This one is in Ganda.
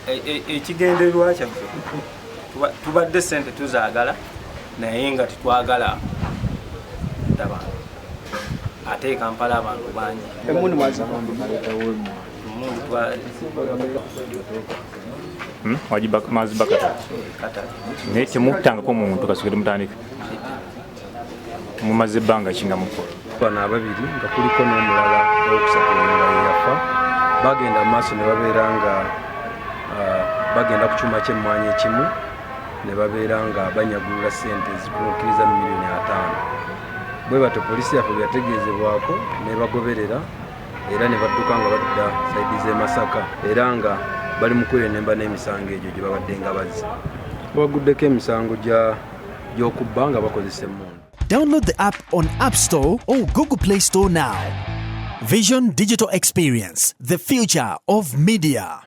Ekigendererwa kyaffe, tubadde sente tuzaagala, naye nga tetwagala abantu, ate e Kampala abantu bangi. Emundu mwazi? Emundu Wagiba katale? Katale. Naye temuttangako muntu kasookedde mutandika? Mumaze ebbanga ki nga mukola? Bano ababiri nga kuliko n'omulala owokusatu nga yeyafa, bagenda mu maaso ne babeera nga bagenda ku kyuma ky'emmwanyi ekimu ne babeera nga banyagulula ssente ezikuukiriza mu miliyoni 50. Bwe batyo poliisi yaffe bwe yategeezebwako n'ebagoberera era ne badduka nga badda side z'e Masaka, era nga bali mu kwerenemba n'emisango egyo gye babadde nga bazza. Baguddeko emisango gy'okubba nga bakozesa emmundu. Download the app on App Store or Google Play Store now. Vision Digital Experience, the future of media.